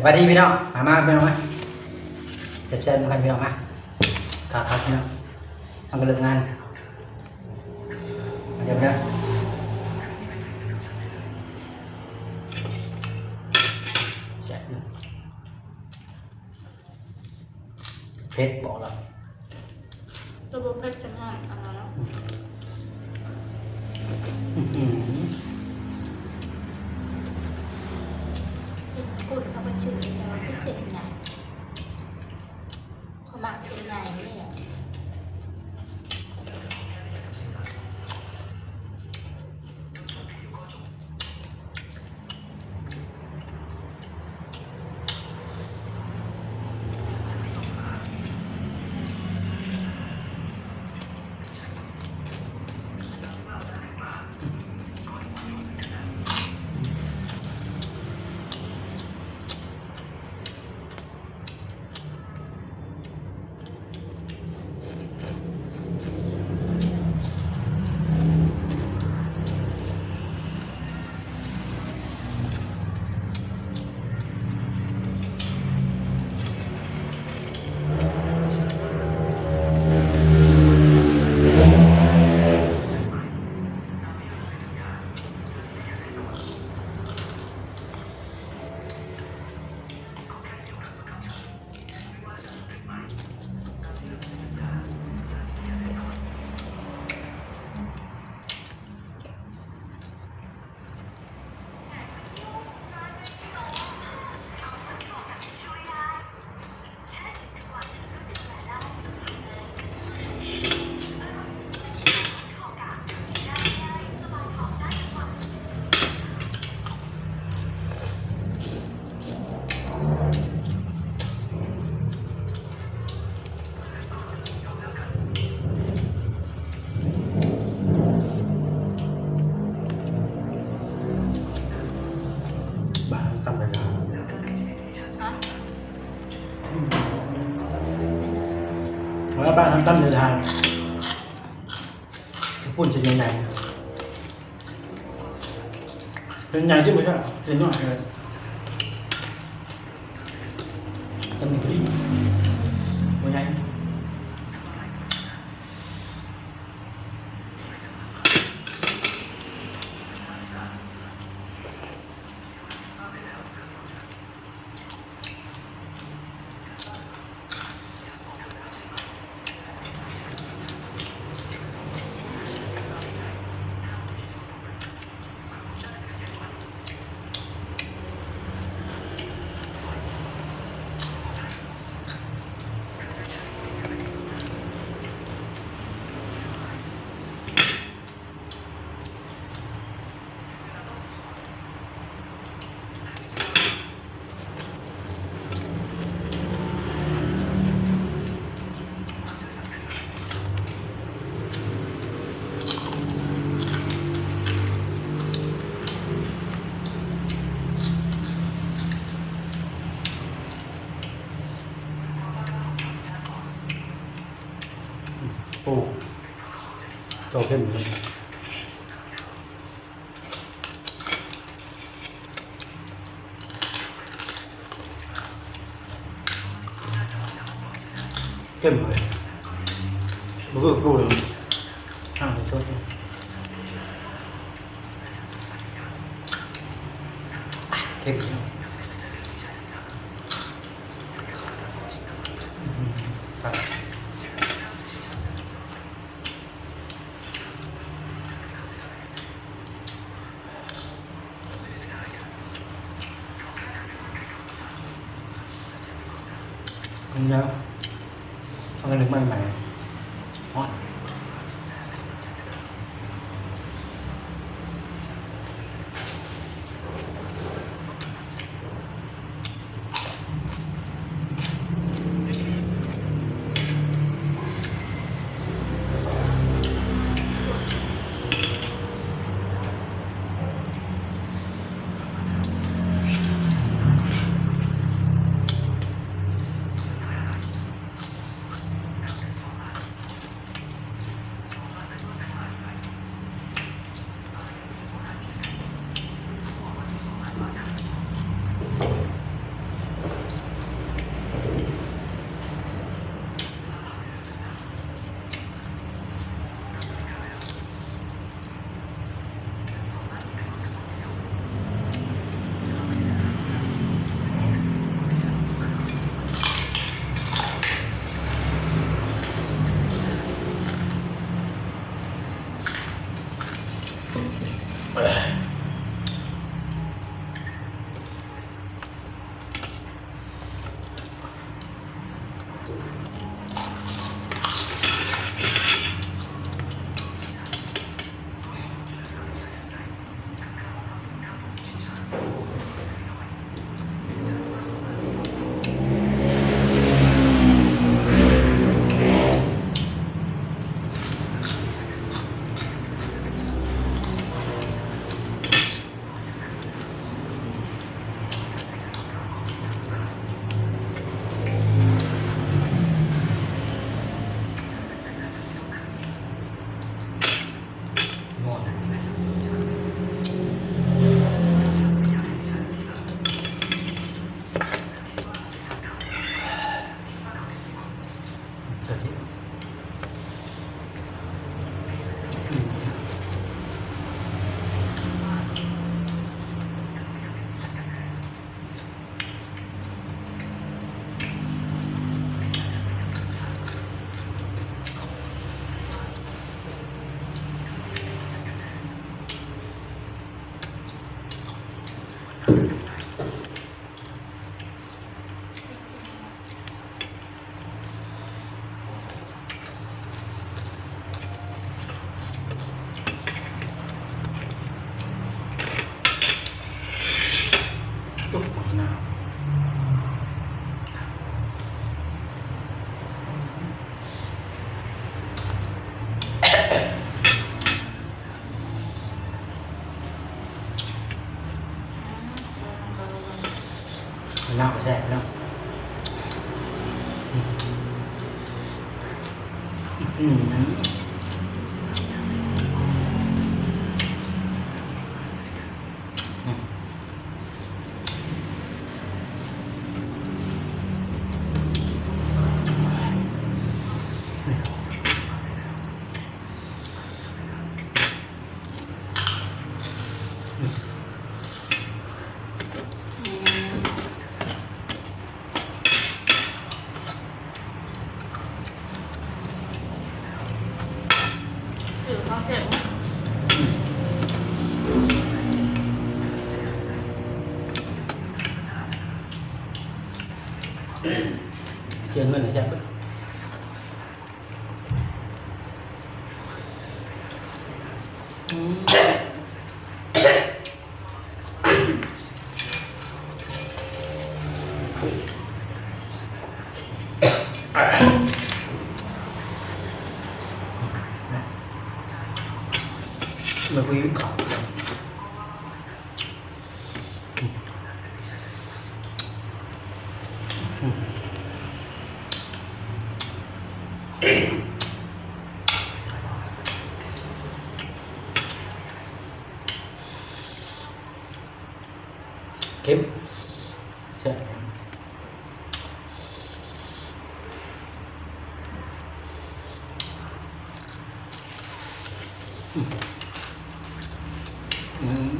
ສະບາຍດີພີ່ນ້ອງ ມາ ມາພີ່ນ້ອງມາ ແຊບໆນຳກັນພີ່ນ້ອງມາ ຄັກໆພີ່ນ້ອງ ເຮົາກໍເລີກງານ ມາເດີ ມາເດີ ແຊບຢູ່. ເຜັດບອກລະ ແຕ່ບໍ່ເຜັດຈະຫອມອັນນັ້ນເນາະ ອືມ ກິນກຸ້ນເຂົ້າໄປຊື່ ແຕ່ວ່າຄືເສັ້ນໃຫຍ່ ຂ້ອຍມັກເສັ້ນໃຫຍ່ນີ້ແຫຼະ. ບ້ານເຮົາຕຳເວລາ ຮະ? ເອີ ບ້ານເຮົາຕຳເວລາ ເຂົ້າປຸ້ນຊິໃຫຍ່ໆ ເສັ້ນໃຫຍ່ທີ່ບໍ່ໃຊ່ ເສັ້ນນ້ອຍເລີຍ ກຳລັງພໍດີ ບໍ່ໃຫຍ່. ໂອ້ ເຂົ້າເຂັ້ມເລີຍ. ເຂັ້ມເລີຍ ບໍ່ຄືປູເລີຍ ຫ້າມໃຫ້ຊົດ ເຂັ້ມ ອືມ ຄັກ. ເອົາ ເອົາອັນໜຶ່ງມາໃໝ່ ຮ້ອນ. ອືມ ເນາະ ແຊບເນາະ ອືມ. ເສຍເງິນໃຫ້ຈັກ ອືມ. ມາຄຸຍກັນ. ເຄັມ ແຊບ. ອືມ ອືມ.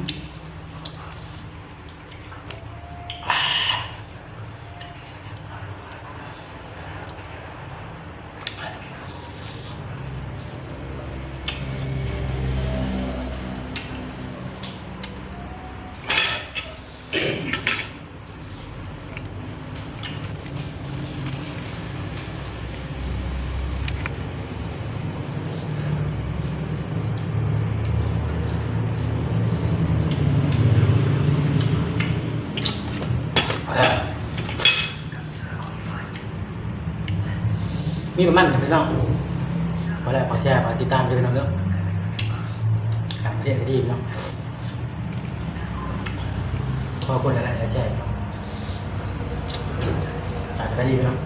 ມີປະມານນີ້ພີ່ນ້ອງ ພໍແລ້ວ ຝາກແຊ ຝາກຕິດຕາມເດີພີ່ນ້ອງເດີ ຕ່າງປະເທດກໍດີພີ່ນ້ອງ ຂໍຄົນລະໄລກ໌ ແຊ ພີ່ນ້ອງ ຝາກໄປດີພີ່ນ້ອງ.